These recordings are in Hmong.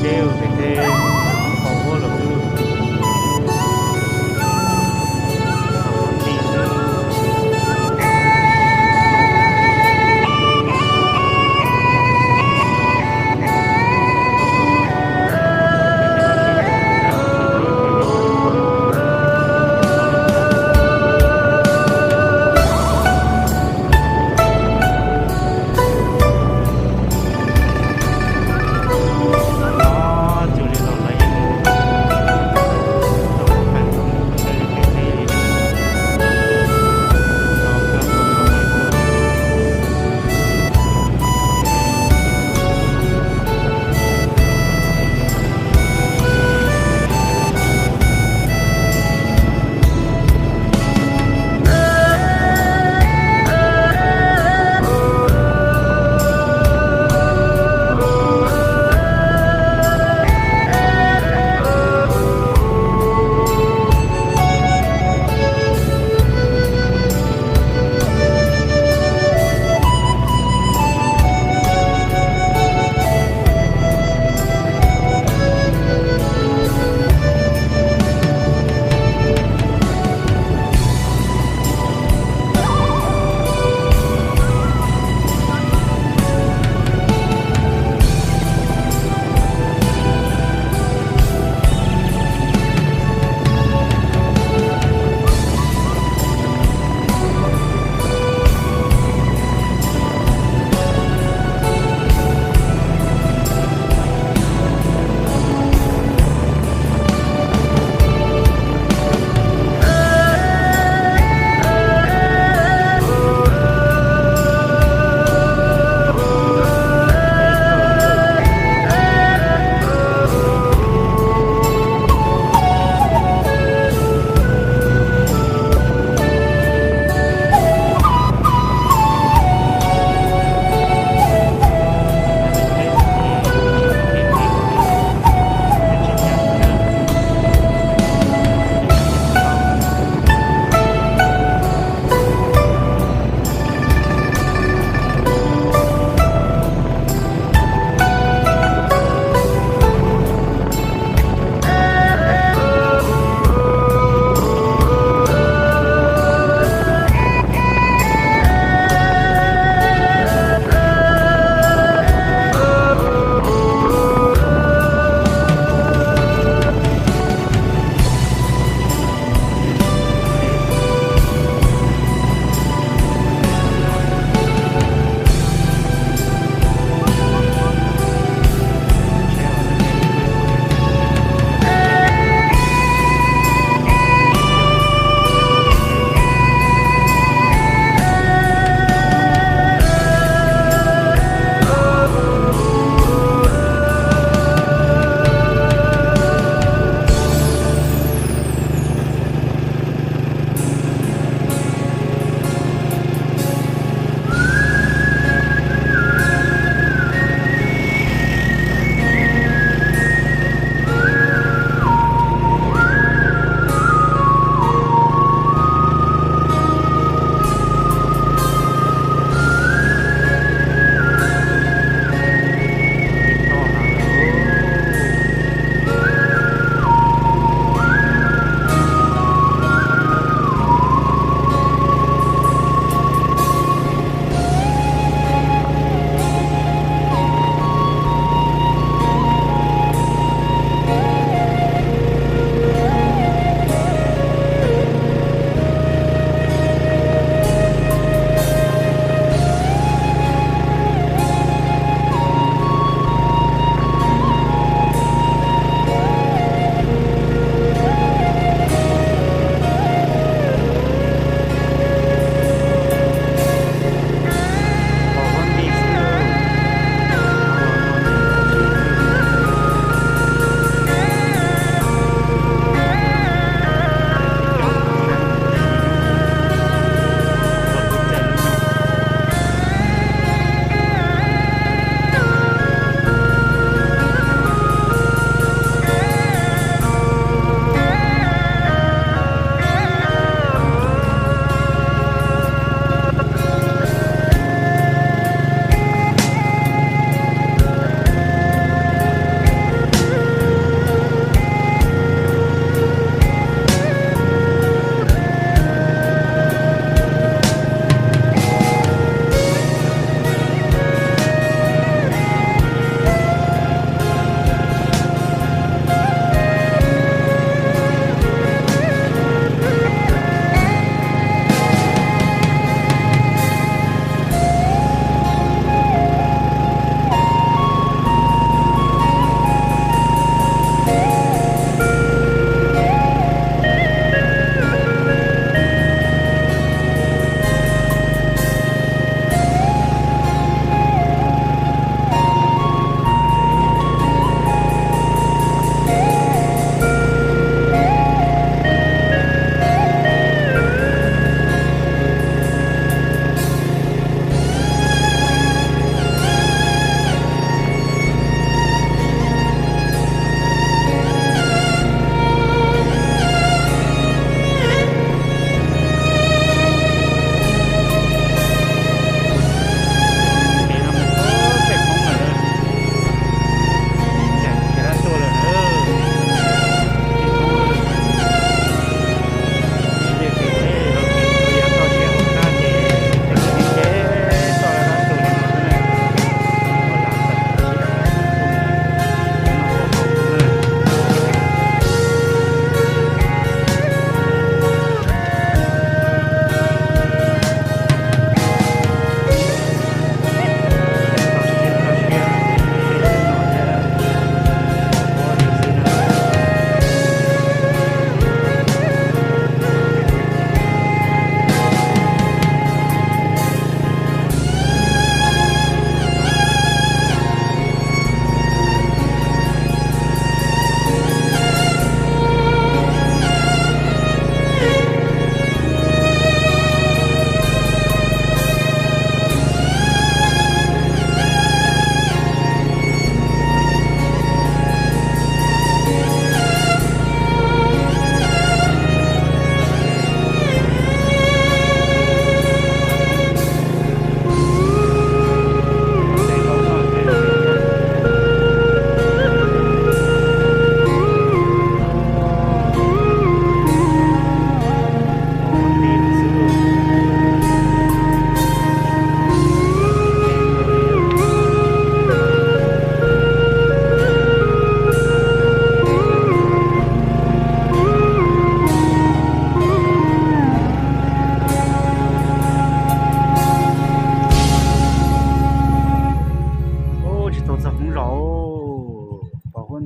Ces pem tej qhov huab los xwb. Ces li los lawv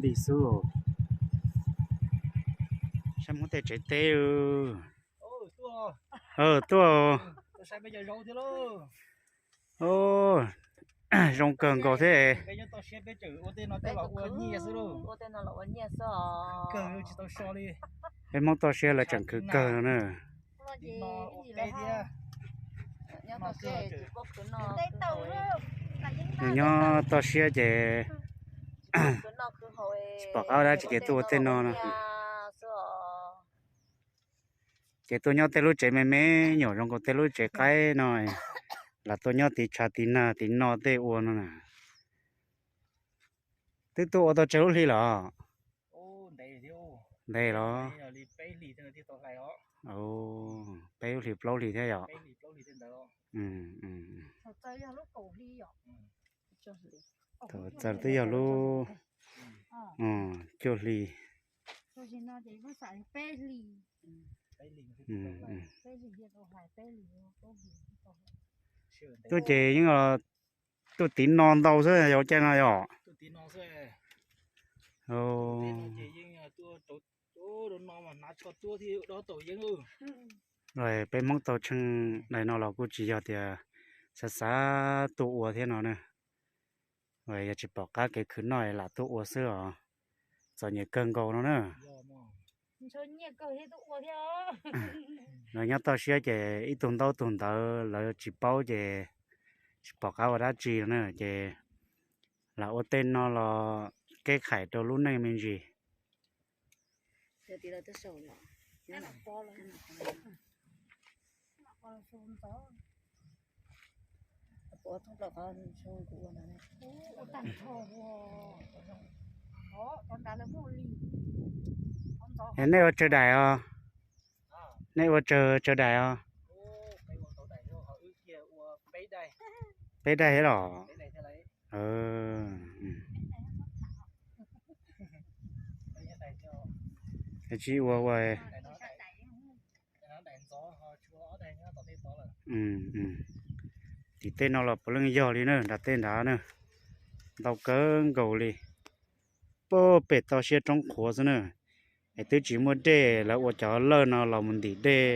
Nti xwb. Saib Hmoob tej tsev teb. Tuaj. Zoo kawg nkaus thiab. Peb Hmoob toj siab lawv tseem khwv kawg no na. Nws nyob toj siab ces tsis pom qab ua dab tsi ces tuaj ua tej no no. Ces tuaj nyob tej lub tsev me me nyuam zoo nkaus tej lub tsev qaib no, lam tuaj nyob tiv tshav tiv nag tiv no tej ua no na. Twb tuaj ua tau tsawg lub hli los? Ntev los? Peb lub hlis plaub hlis thiab yom? Thaum txawm twb yog lub cuaj hlis. Tuaj ces yeej tuaj tiv no ntau xwb yog caij no yom? Peb Hmoob tau tsheej daim no los kuj tsis yog tias xav xav tuaj ua thiab no na. Yog tsis pom qab kev khwv noj lam tuaj ua xwb os. Txom nyem kawg nkaus no na. Lawv nyob toj siab ces ib tug ntaub tug ntawv lawv tsis paub ces tsis pom qab ua dab tsi no na ces lam ua tej no los keb khais rau lub neej me ntsis. Nej ua tsawg daim os? Nej ua tsawg tsawg daim os? Peb daim thiab los? Tsis ua ua. Tim tej no los puav leej yog li na, nram tej nrad na, ntau kawg nkaus li. Pem toj siab roob qhuav xwb na, es twb tsis muaj dej, lawv ua cov lawj no los mus ntim dej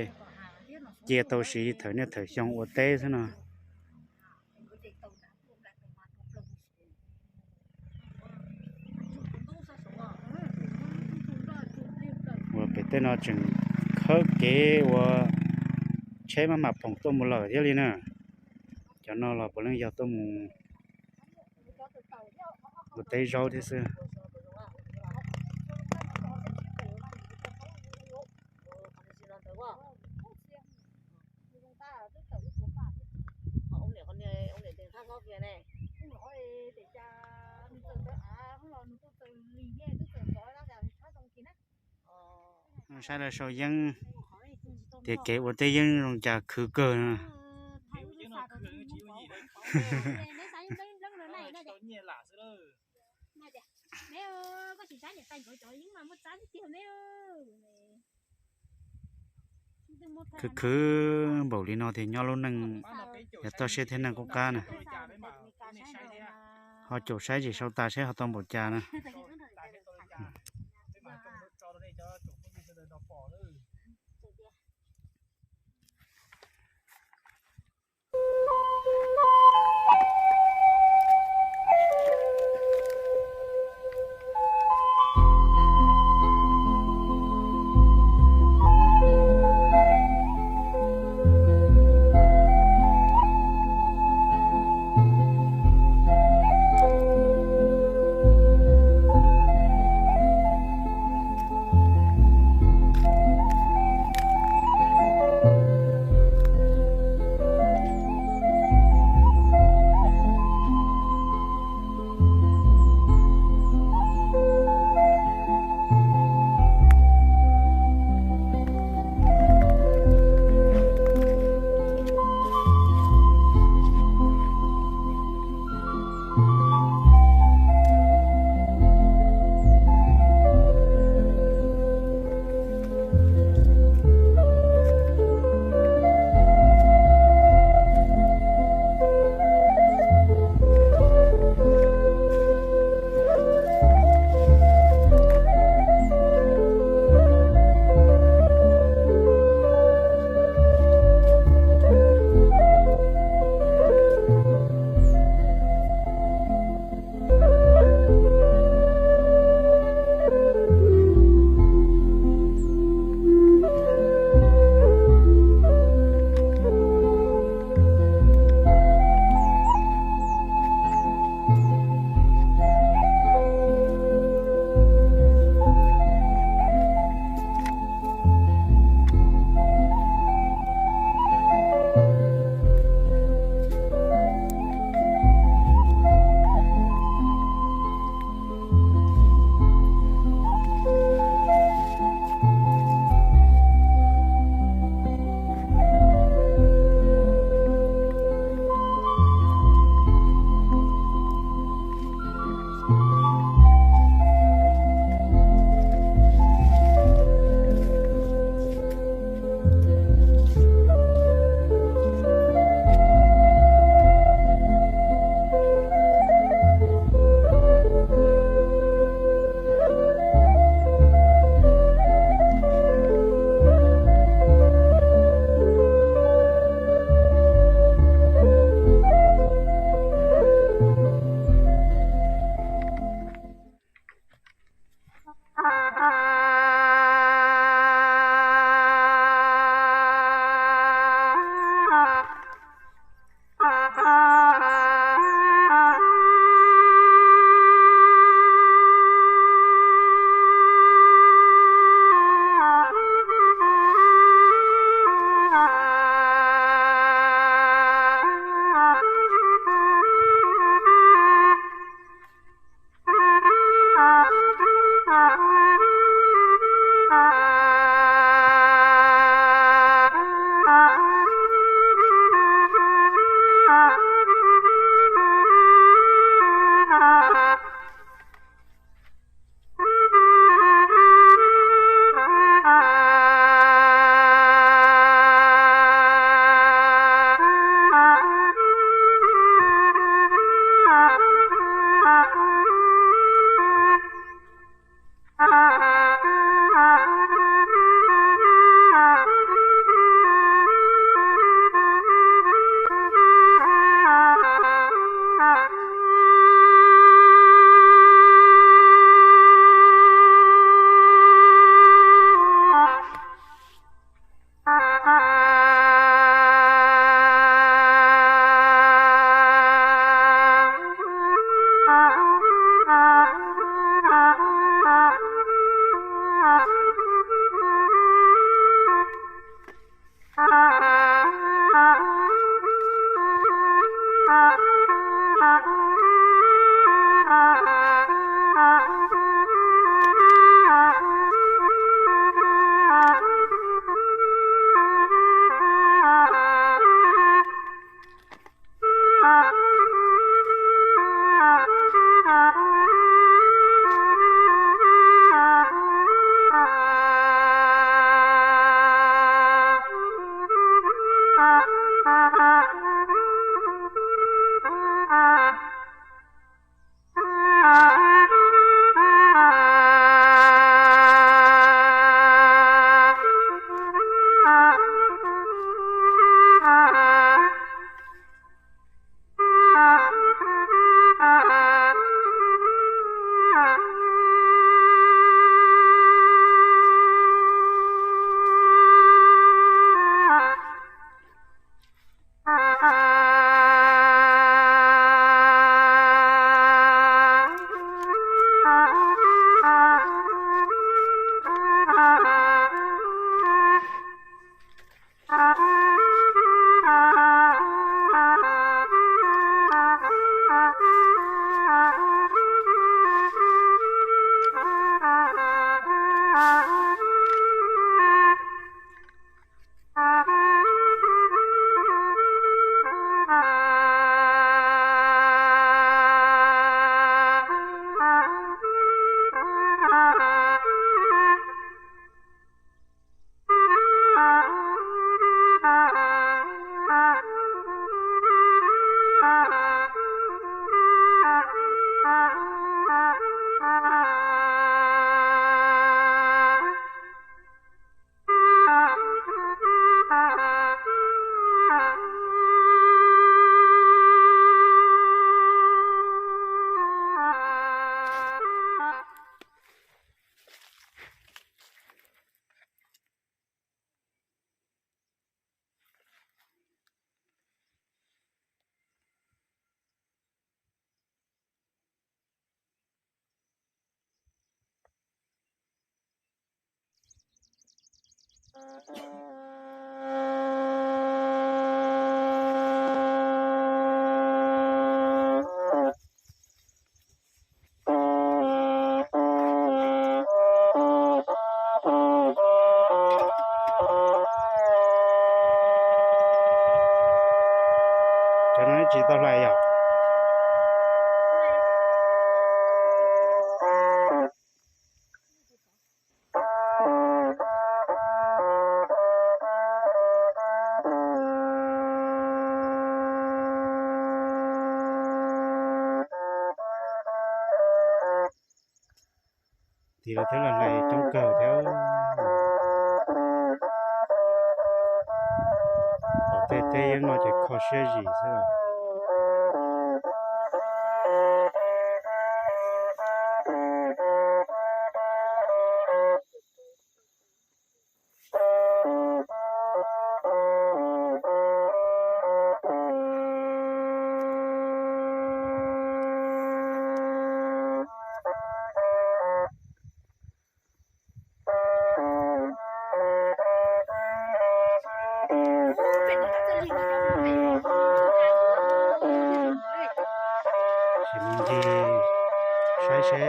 cia tau siv thaum niaj thaum xyoo ua teb xwb no. Uas pem tej no tseem khawb kev ua tsheb maj mam phoom tuaj mus lawm thiab li na. Cov no los puav leej yog tuaj mus ua teb zaub thiab xwb. Saib lawv sau yeeb tias kev ua teb yeeb zoo cas khwv kawg no. Khwv khwv npaum li no thiaj nyob lub neej yog toj siab thiab neej qub qab na. Ho caum saib zim sau tas saib ho tau npaum cas na. Cov no tsis tau hlais yog. Tiv los thiab los hlais coob kawg thiab. Pom tej teb yeeb no ces kho siab zim xwb. Muaj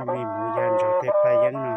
me mus ya ntsog tej paj yeeb no.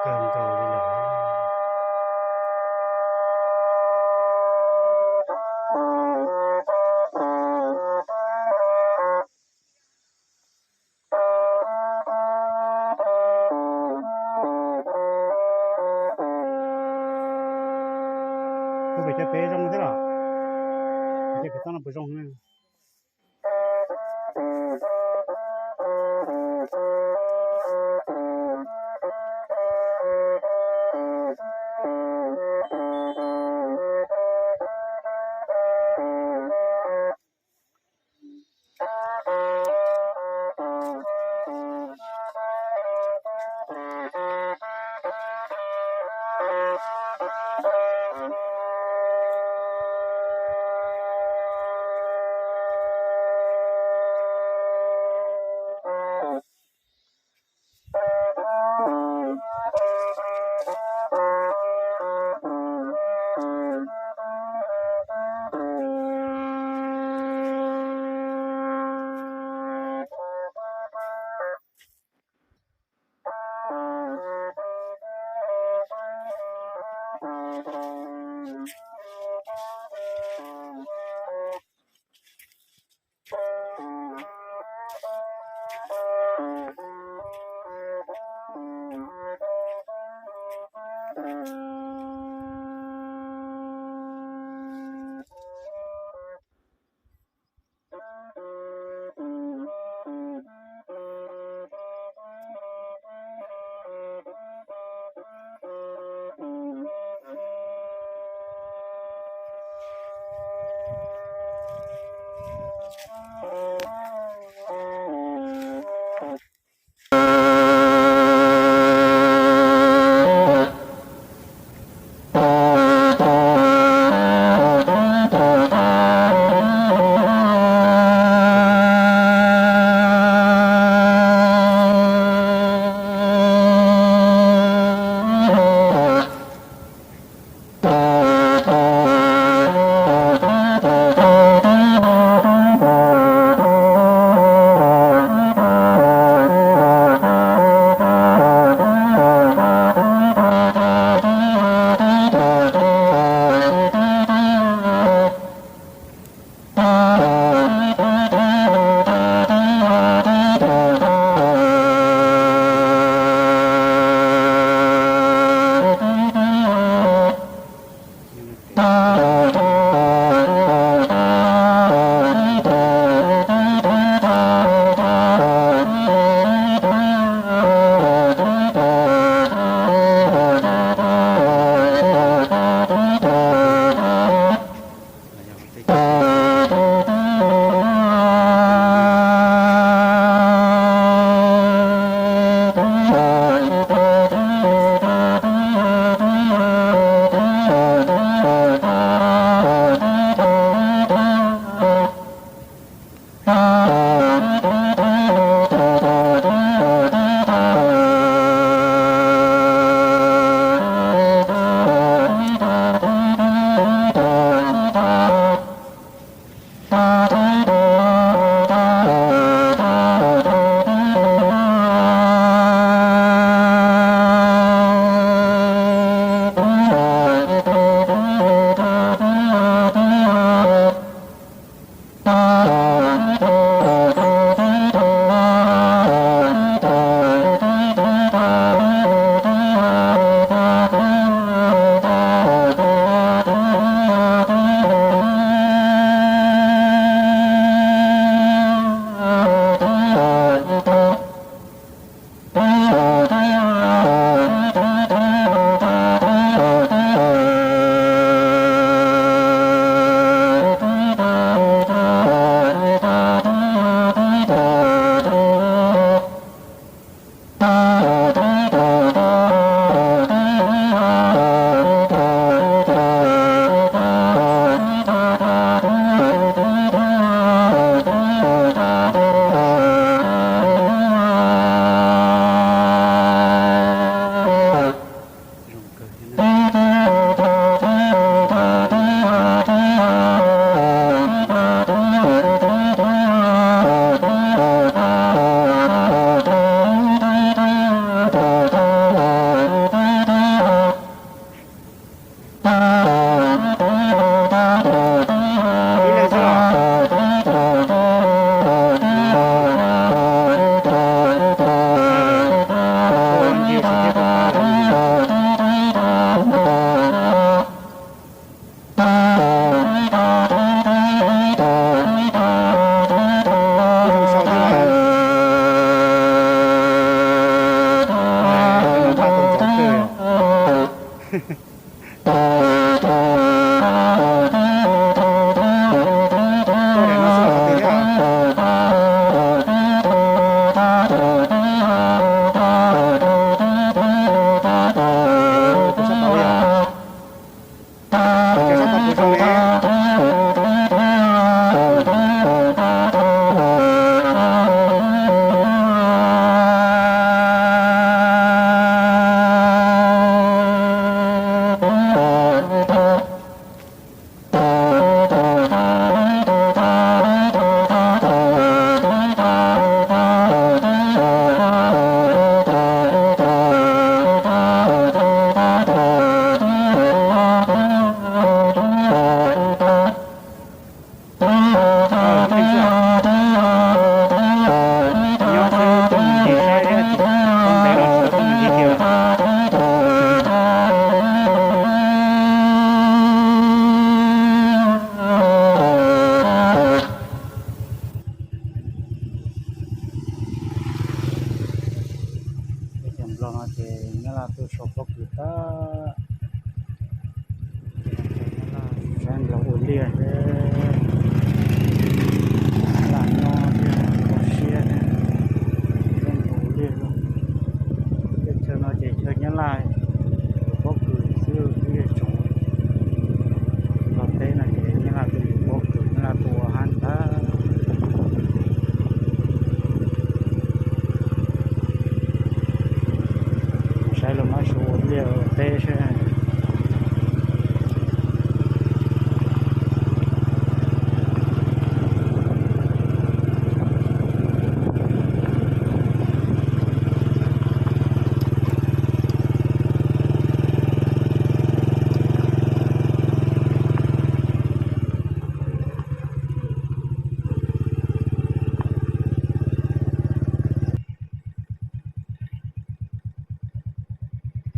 Kawg nkaus li lawm. Ua pem cov pem zoo thiab los? Cov pem toj no puas zoo? Tuaj daim no xwb los qhov twg thiab? Kuv sab tau yog, kuv sab tau kuv zoo li. Nyob xwb tuaj mus ncig saib thiab, tsis tau ntev los tsis tau tuaj mus ncig kiag. Teb chaws Nplog no ces Nyab Laj tuaj so pob kws tag. Saib Nplog ua liaj thiab, lam nyob thiab, kho siab thiab, saib Nplog ua liaj. Teb chaws no ces chaw Nyab Laj pob kws xwb, liaj tsuas. Nplog teb no ces Nyab Laj tuaj yuav pob kws, Nyab Laj tuaj ua hab tag. Saib los mab su ua liaj ua teb seb.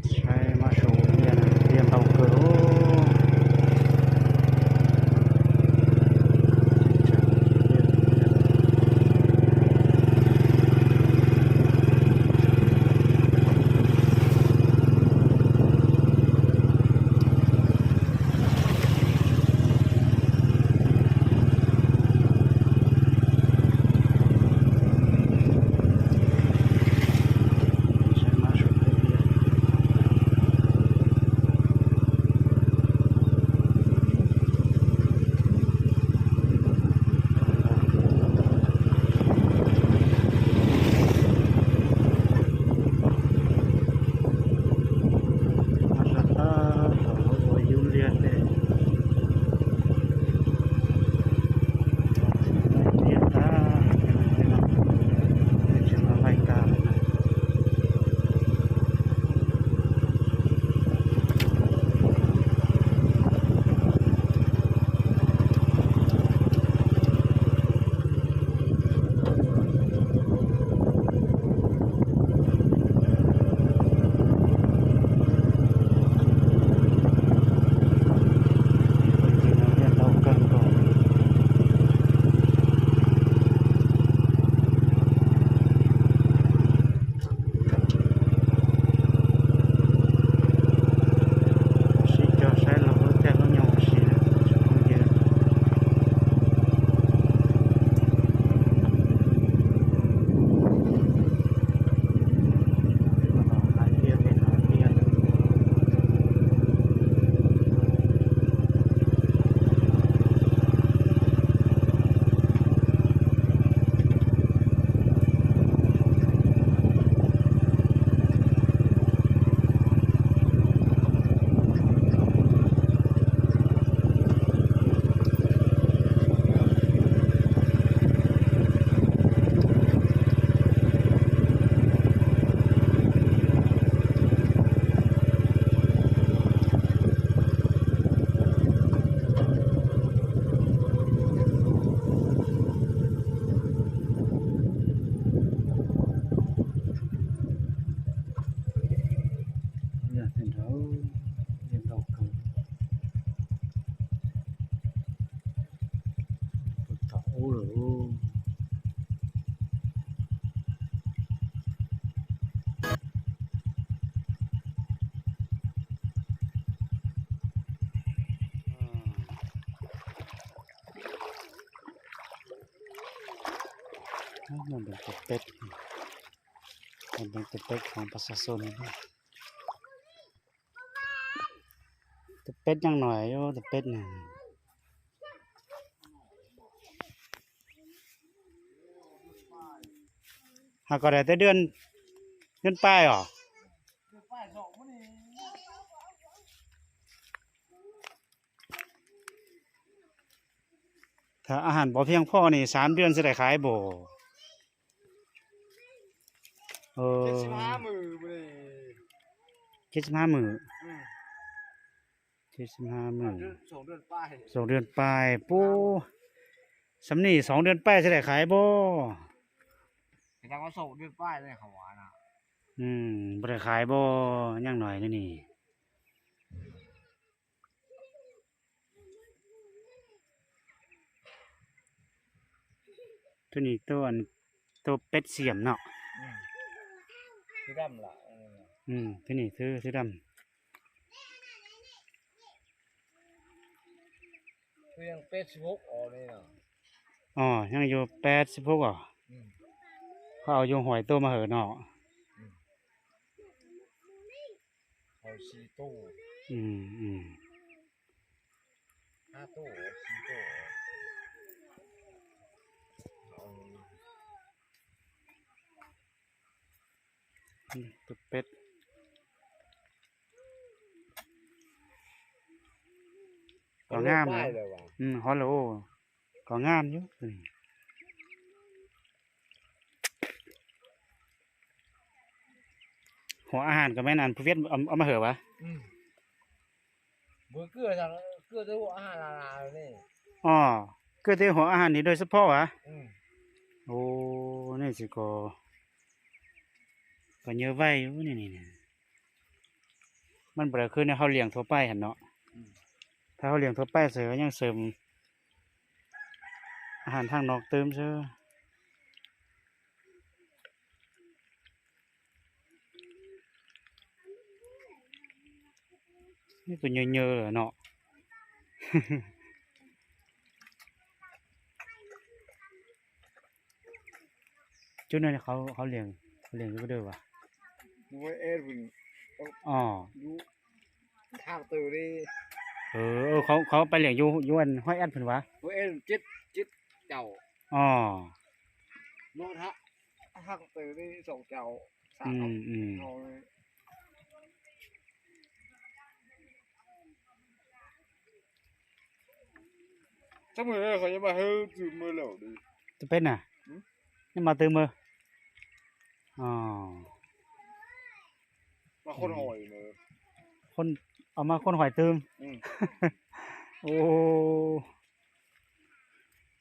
Saib mab su liaj, liaj ntau kawg. Tab tom ua yub liaj tej, liaj tag, tsis muaj laij kag lawm na. Sib cog saib los lub caij lub nyoog ua si. Yog tej nrad, liaj ntau kawg, puag tom ub lawm. Tus peb, tus peb khoom pas xa xo, tus peb nyob no, tus peb ne. Hos koj daim teb dwb paj os. Thaum a has pov phiaj phoj ne, xav dwb xwb daim khaiv npaum. Ces xib hab mwm, ces xib hab mwm, xoom dwb paj pub, xam ni xoom dwb paj xwb daim khaiv npaum. Npaum daim khaiv npaum, nyob no ne. Tus ni tuaj peb xiam no. Tus ni xwb xwb dab. Os, yeej yug peb xib phob os. Qhov yug huam tuaj mas hawm no. Tus peb. Kov ngam, hov lawm, kov ngam yub. Huam a has kov me nas phu viab ob mas hawm as. Os, koj twb huam a has ni dua xib phob as. Nej tsis ko, koj nyuaj vaij. Mab npawg khwb nej hauj liam thuav paij heev no. Thaum hauj liam thuav paij xwb yeej xwm a has thaaj no twb xwb. Neb tus nyuag nyuag lawm no. Cub no qhov liam, qhov liam yus dawj vas. Qhov pais liam yus, yus hab eb phwm vas. Tus peb na, neb mas twb mas, mas Khon Hoim twb.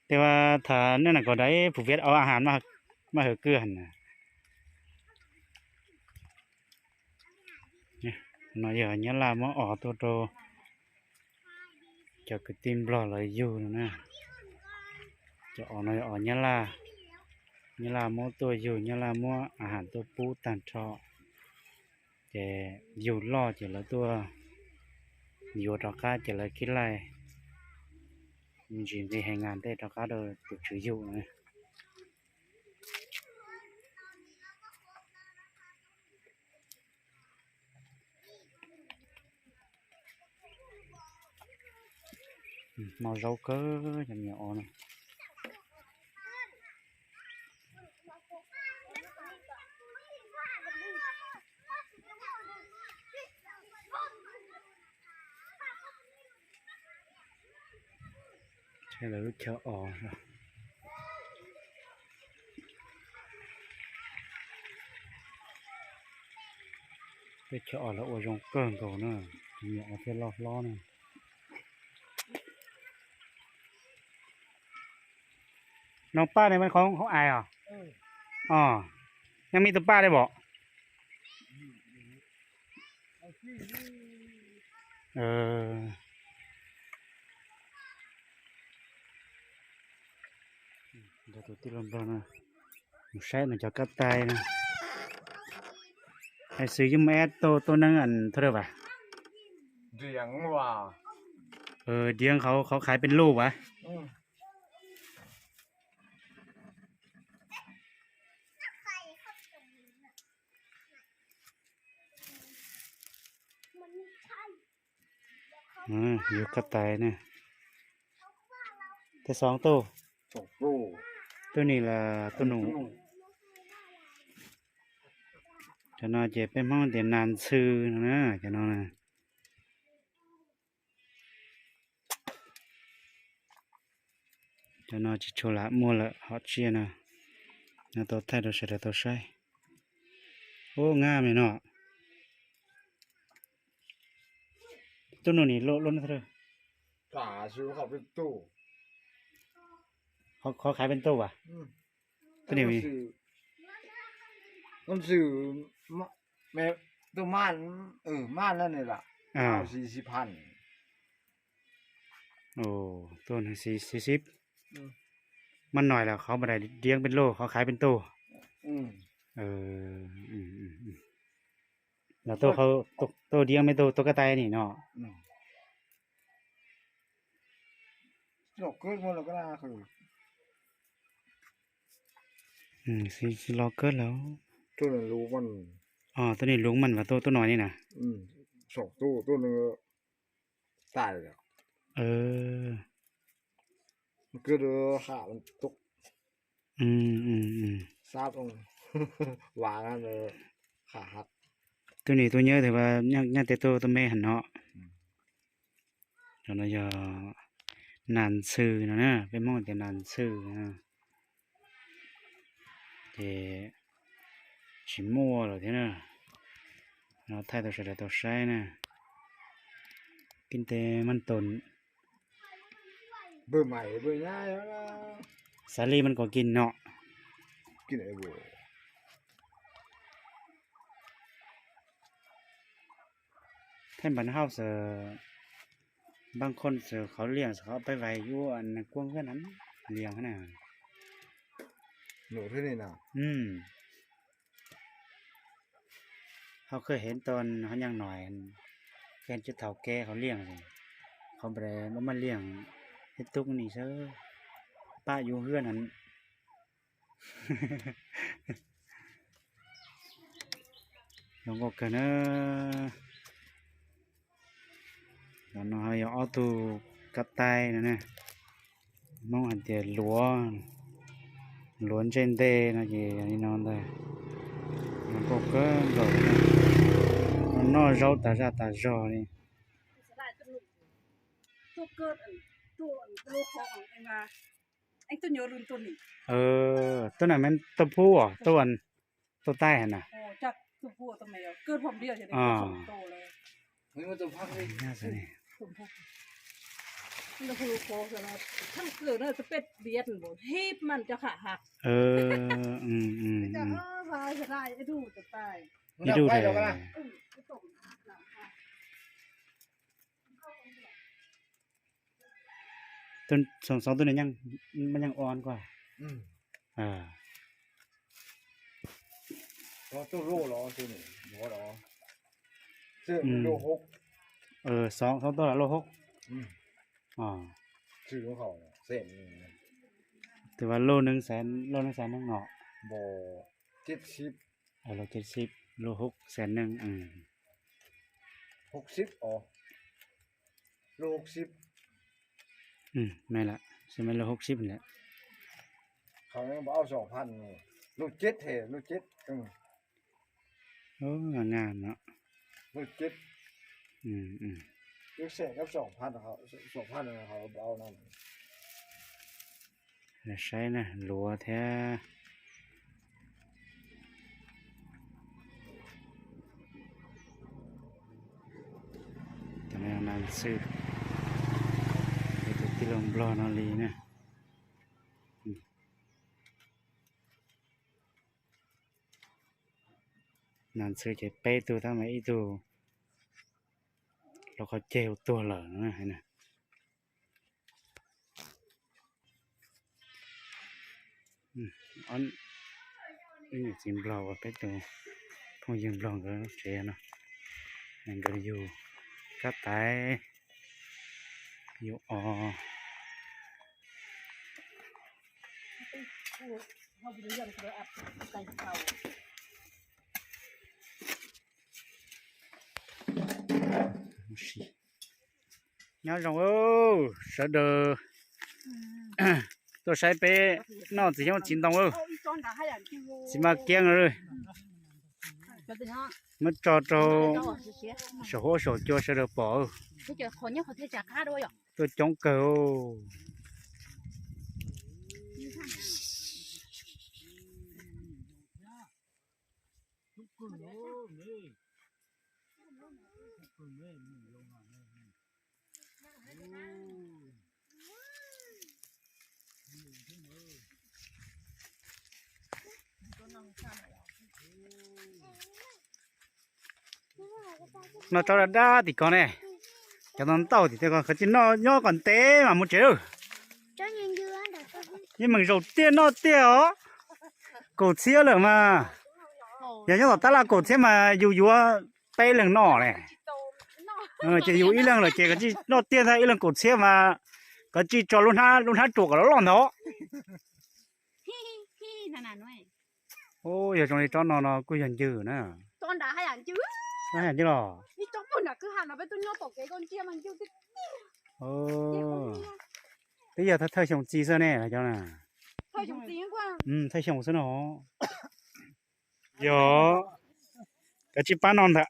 Tes mas thaum nej na kom dai pum viab ua a has mas hawm kawg na. No yog Nyab Laj muab os tuaj rau cov kwv tij Nplog lawv yug no na. Cov os no yog os Nyab Laj, Nyab Laj muab tuaj yug, Nyab Laj muab a has tuaj pub tag nrho. Ces yug loj ces lawv tuaj yuav rov qab ces lawv khib laij ntsis nqi hais ngas tej rov qab rau tus tswv yug. Noj zaub kawg cov me nyuam os no. Lawv lub chaw os, lub chaw os lawv ua zoo kawg nkaus na, me nyuam os thiaj loj hlob na. No paj ne, qhov ais os. Nyob me tus paj li pom. Tus tij laug Nplog no mus saib nws cov kab tais na. Hais xwb yeej muaj eb tuaj, tuaj neeb thaj dawb vas. Diav qhov, qhov khaiv pes luj vas. Yug kab tais ne. Tej xov tub, tub ni las tub nus. Cov no ces peb Hmoob tias nas ntxhw no na, cov no na. Cov no tsis tshua lam muaj lawm, hom tsiaj no, no tau thaij rau sawv daws tau saib. Ub, ngab me no. Tub nus ni loj loj na. Qhov khaiv peb tub as. Tub ni, tub maj, maj na ne las, xib xib. Maj nois las qhov mas dais diab peb loj, qhov khaiv peb tub. Los tub, tub diab me tub, tub kab tais ni no. Xib los kawg lawm. Tub ni lub mas vas tub, tub nois ni na. Tub ni tub nyab twb nyaj tej tub, tub me heev no. Cov no yog nas ntxhw no na, peb Hmoob tias nas ntxhw no. Ces tsis muaj lawm thiab na. No thaij tau sawv daws tau saib na. Kib tes maj tos. Xav li mas kom kis no. Thaij npas hauj xwb, npaj khoj xwb, qhov liaj xwb, qhov peb vais yuav kuaj nqaj na, liaj na. Hauj khev heev tau, hauj nyaaj no, khev tsis thaum kev qhov liaj, qhov npam maj liaj, ib tug ni xwb, pab yuav hwj na. Zoo nkauj kawg na. Cov no yog ob tug kab tais no ne. Hmoob hais tias luav, luav ntsej ntej no ces yog li no ntag. Zoo nkauj kawg nkaus. Noj zaub tas zaj tas zog li. Tuaj na me tuaj pub, tuaj, tuaj taij na. Ib tug xov tooj ne, maj nyeej o koj. Xov tooj los loj hoob. Tus vas loj neeg xees, loj neeg xees neeg no. Loj ceb xib, loj hoob xees neeg. Me lawm, xib me loj hoob xib lawm. Loj ceb, loj ceb. Nga no. Saib na, luav thiab. Cov no nas ntxhw, tus tij laug nplog no li na. Nas ntxhw ces peb tug tab mas ib tug los qhov ceg ua tuag lawm na. Ib niam txiv nplog uas peb tus phooj ywg nplog nkawd lub tsev no, nkawd yug kab tais, yug os. Nyob zoo sawv daws tuaj saib peb noj txiv xyoob txiv ntoo, txiv maj kiab no. Muab tso rau saum huab saum cua sawv daws pom. Tuaj coob kawg. Noj tsob dab dab tim ko ne. Cov no ntau tim ko, qhov tsis noj nyob kom ntev mas mus tsev lawm. Yeej meem zaum tiag noj tiag os. Kaum txhiab lawm mas. Yog nyob tom tab laj kaum txhiab mas yus yuav peb leeg noj ne. Ces yus ib leeg lawm ces noj tiag ntag, ib leeg kaum txhiab mas koj tsij tso lub hnab ruam kom loj loj ntag. Yog zoo li tsob no no kuj yog ncwg na. Ncwg los. Twb yog thawj xyoo txi xwb ne cov na. Thawj xyoo xwb no. Yog, koj tsij pab noj ntag.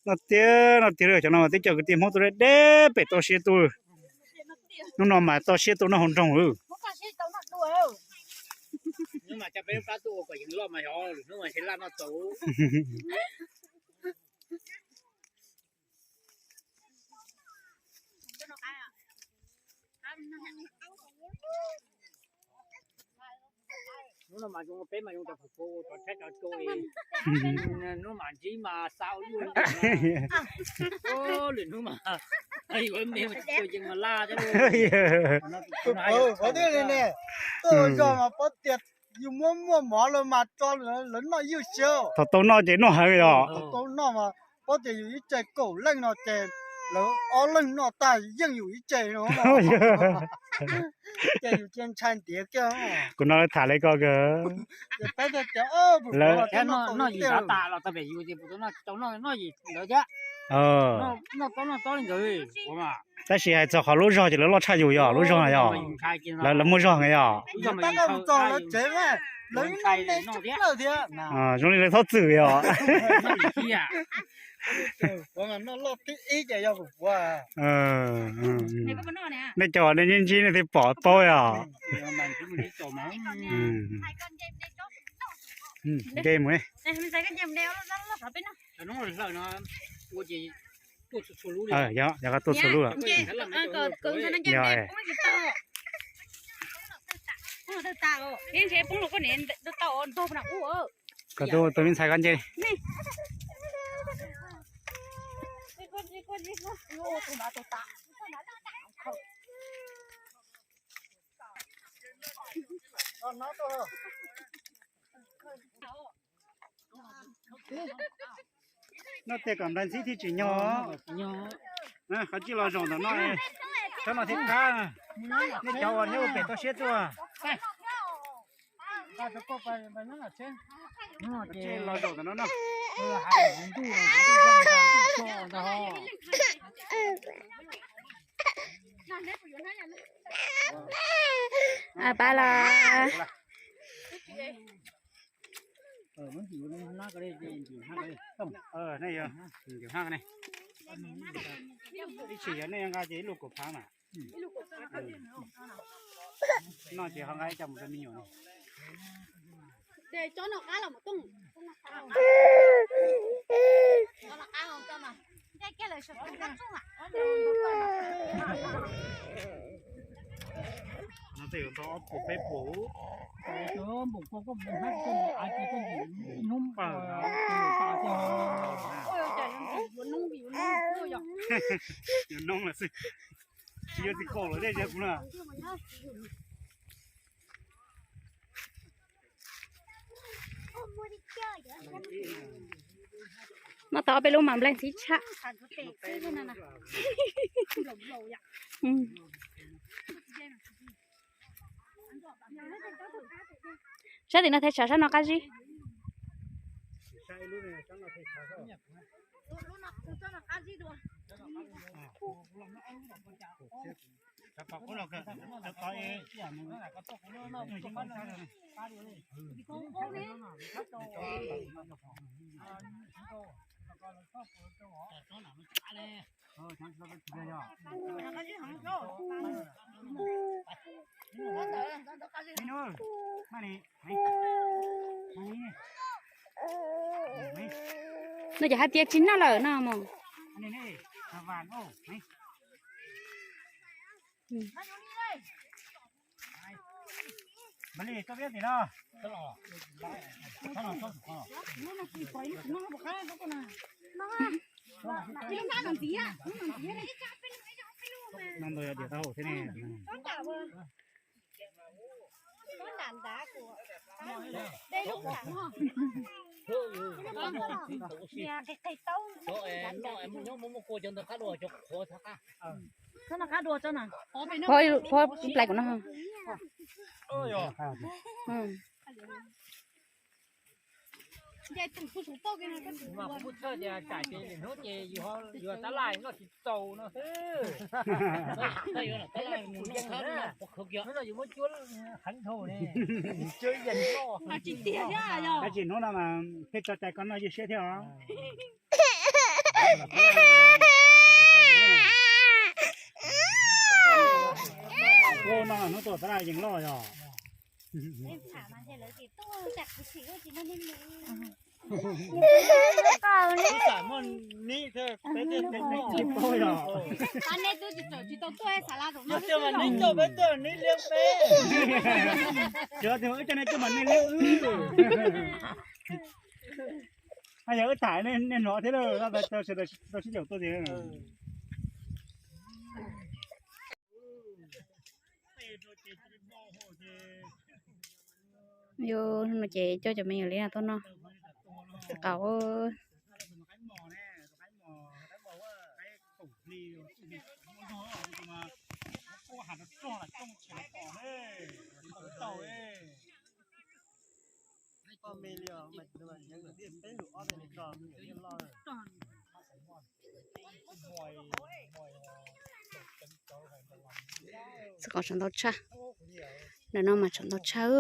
Noj tiag noj tiag, cov no teb chaws kwv tij Hmoob tuaj deb deb pem toj siab tuaj. Hnub no mas toj siab tuaj noj hauv nroog lawm. Hnub no mas zoo peb mas zoo cov phuv phuv, cov tshaib cov cua, hnub mas ntsib mas xa ua luaj li. Lwm hnub mas yuav me mas tsis tau yees mas laj thiab. Phuv phuv thiaj li ne, tuaj zog mas paub tias yus muab muaj mov lawm mas tso lawv noj ywj siab. Thaum tau noj ces noj heev yom. Thaum tau noj mas paub tias yus ib ce kaum leej no ces lawv ob leeg noj tag yeej yus ib ce no. Ces yus cia ntshai ntiav kiag. Kuv no lawv tham li ko kawg. Noj yim tas tas los tau pem yus ces puas tau noj tsis tau noj yim lawv thiab. Noj tob noj tob li nkawd. Tab sis hais txog qhov lub zog ces lawv loj tshaj yus yog lub zog yog. Lawv muaj zog heev yog. Zoo li lawv txhob txwm yog. Nej cov nej ntsib ntsib nej thiaj pom paub yog. Nce mus. Yog koj tuaj txhua lub. Koj tus me ntxhais koj nce. Noj tiag kom nplai ntxhib thiaj tsim nyog. Qhov tsis los zaum ntawm no, tsob no thiaj qab. Nej cov uas nyob ua pem toj siab tuaj, los zaum ntawm no no. Pab los. Ib tsis yog nej nqa ces ib lub kaum phab mas. No ces ho nqa ib co mus rau me nyuam. No tej yuav tau ob puas peb puas. Yuav noob lawm xwb. Tsis yuav txiv qaub lawm thiab kuv na. Noj tau peb lub mas nplai ntxhib tshaj. Sab tim no thiaj tshav, sab no qab zib. No ces hais tias tsis noj lawm no mog. Phob, phob plais kuv no. Tab sis hnub no mas peb tso cai koj noj ywj siab thiab os. Hnub no hnub tuaj tab laj yees loj yog. Cov tias wb coj nej tuaj mas nej liab wb. Yog wb tham nej hnov thiab, tau sib yaum tuaj tiag. Yus no ces coj cov me nyuam li tuaj noj qaum. Xwb kom tshav ntau tshaj. Ntawm no mas tshav ntau tshaj.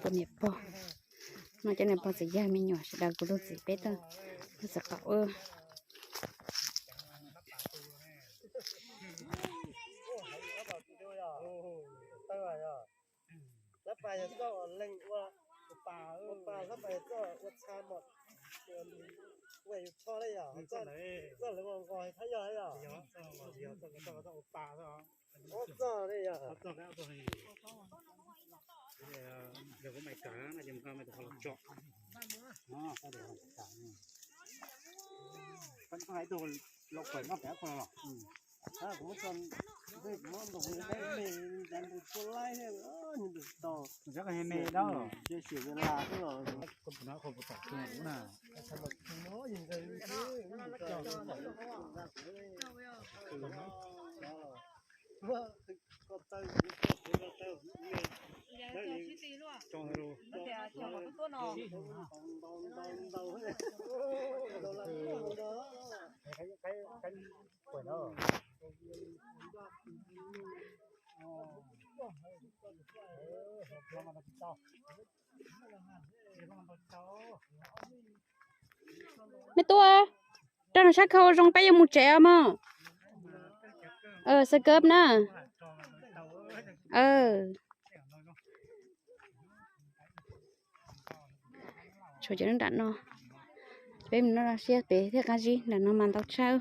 Tus niam pog, no cov niam pog txiv yawg me nyuam sawv daws kuv lub txiv peb tug, lub txiv qaum. Lab pas yog txoj uas leej ua, ua pas lab pas yog txoj ua txha mom, ua yus tsho le yog txoj lawv nqos thab yog yog txoj ua pas ob txoj le yog. Me tub, rau nws sab khau zoo peb yuav mus tsev os mog. Xab kab na. Tshuav cov nram no, peb mus noj siab pem thiaj qab zib, nram no mas ntau tshaj.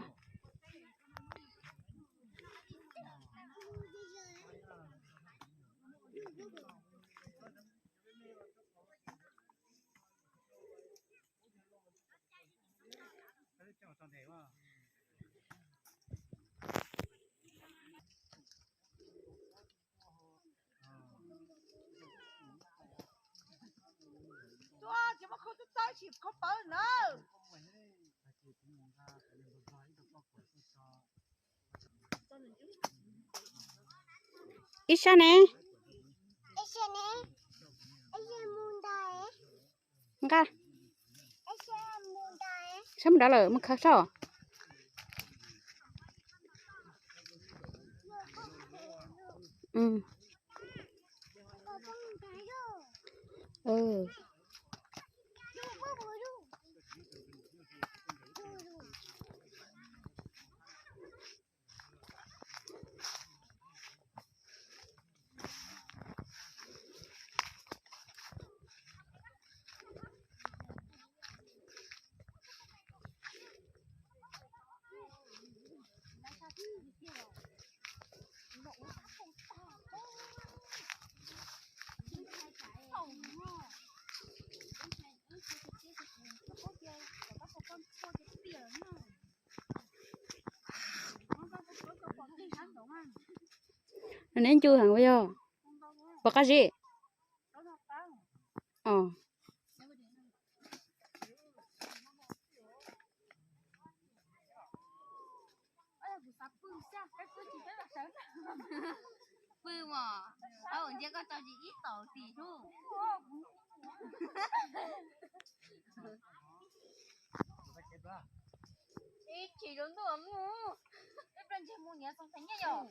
Ib sab ne, nqa, sab mus nrad lawm mus khaws saib. Neb ncu heev ua yog pom qab zib. Pw mas, thaum nce koj tau tsis ib tau tim hlub. Ib chim rau ntuj mus, peb plaub ntseg mus niam xoo theem nyiaj yom.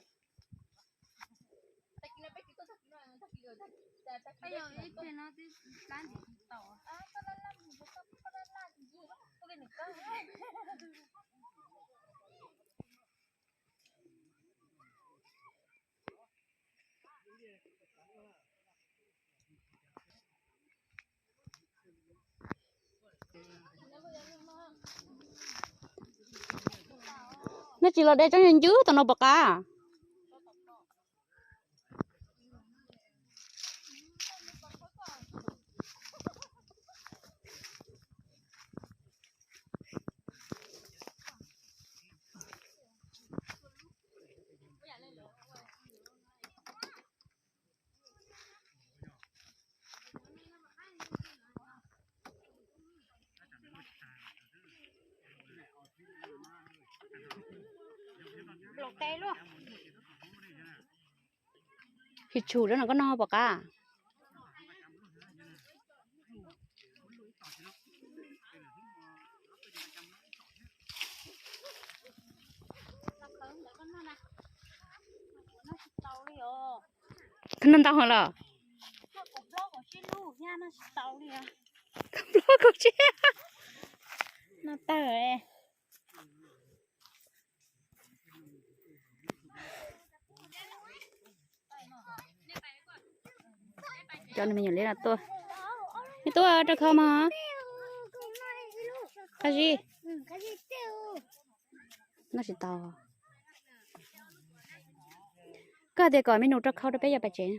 Neb tsis los de tsob ncw tom no pom qab. Phim tshum rau no koj noj pom qab. Koj noj ntau heev los? Koj nplob kaum tsib, noj tawg. Cov me nyuam liab no tuaj, nej tuaj rau khau mog. Qab zib, noj tsis tau. Koj tias kom me nus rau khau rau peb yuav pais tsev.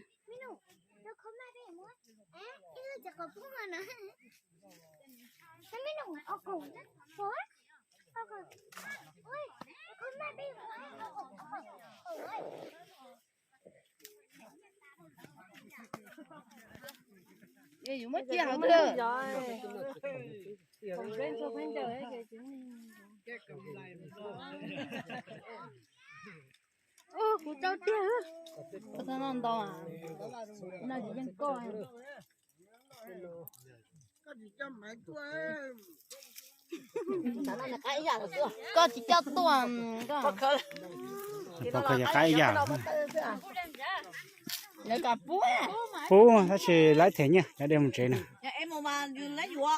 Kuv tau tiag. Koj txhob noj ntau, noj tsis yeej koj. Koj tsis coj tuaj. Pov khawv yog qab ib yam. Pub tab sis lawv them nyiaj lawv de mus tsev na.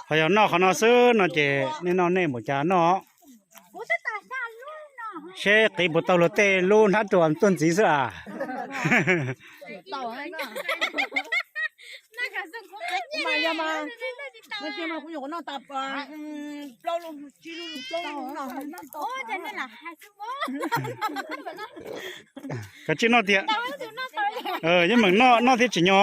Ho yog noj qhov no xwb no ces nej noj nej npaum cas noj. Seb qiv puas tau luag tej lub hnab ruas tuaj ntxiv xwb as. Kav tsij noj tiag. Yeej meem noj thiab tsis nyo.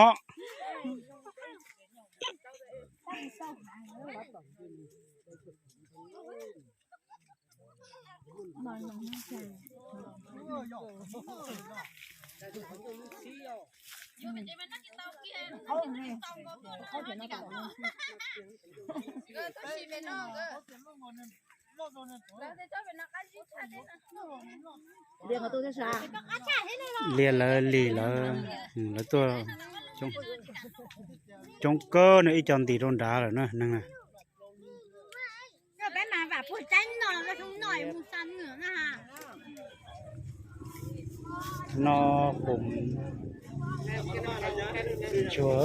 Liaj lawv lim lawv, lawv tuaj coob kawg no, ib co ntim rau nrad lawm na neeg na. No qus ntsuag,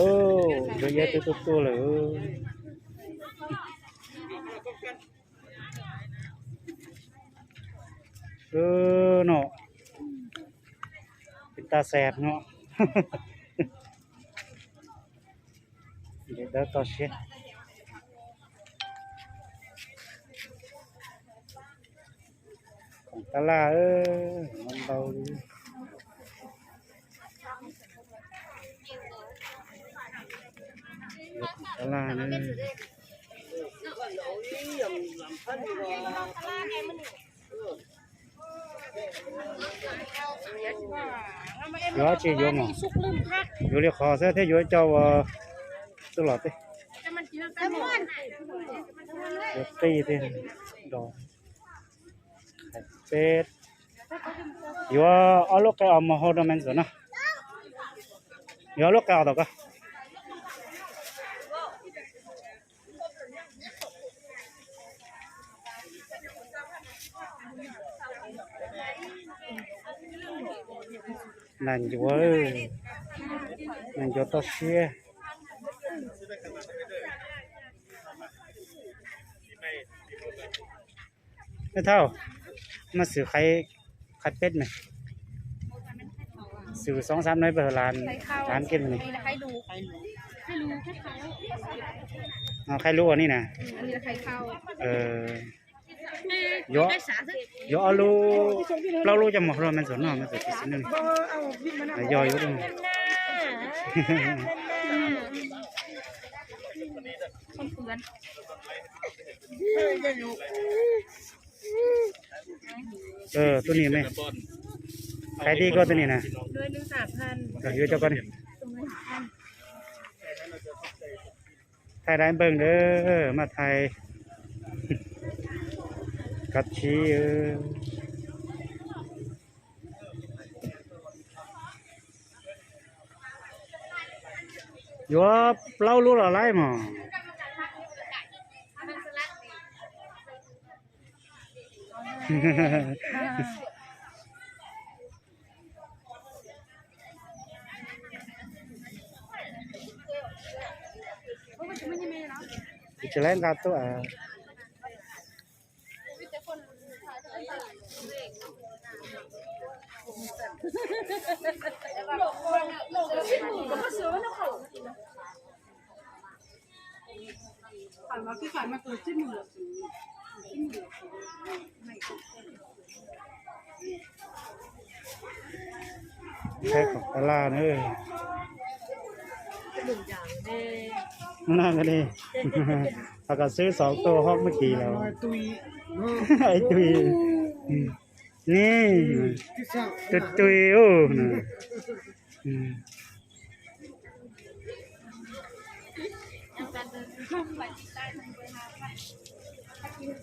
ntsuag iab twb tuaj tuaj lawm. No, peb tab xaj no, dawb toj siab. Khoom tab laj, ntau li. Khoom tab laj na. Yuav tsis yuav mas, yuav li qhov xwb thiab yuav coj ua tuaj los tej. Yuav qij tej, peb yuav ob lub qe os mos hau rau me ntxuam no. Yuav ob lub qe os tom ko. Nas ncuav, nas ncuav toj siab. Thauj, mas xwm qhais peb ne, xwm xoob xab no peb lab kiag ne. Qhais lub ua ni na. Yuav ob lub, plaub lub coj mus rau me ntxuam noj, me ntxuam tsis xis neej. Yog yuav tuab ni me, qhais tib koj tuab ni na. Yuav coj koj ni. Thaij dab npawg ntawd mas thaij kab tsib. Yuav plaub lub los laib mog. Tsis laib nqa tuaj. Saib khoom tab laj na. Nag li, ho kom xwb xov tuaj hoob muab kis lawm. Ib tug, ni, tug tug ub.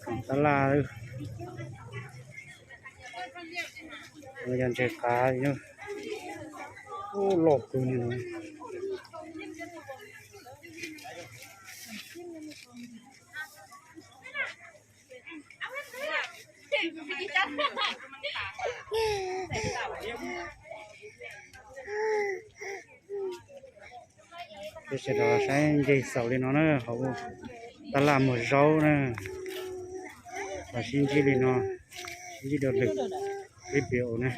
Khoom tab laj, yog ntses qav, ub, loj kawg li. Peb sawv daws saib ncig xaus li no na, hauv tab laj muag zaub na, los sib ntsib li no, sib ntsib dua lwm clip video na.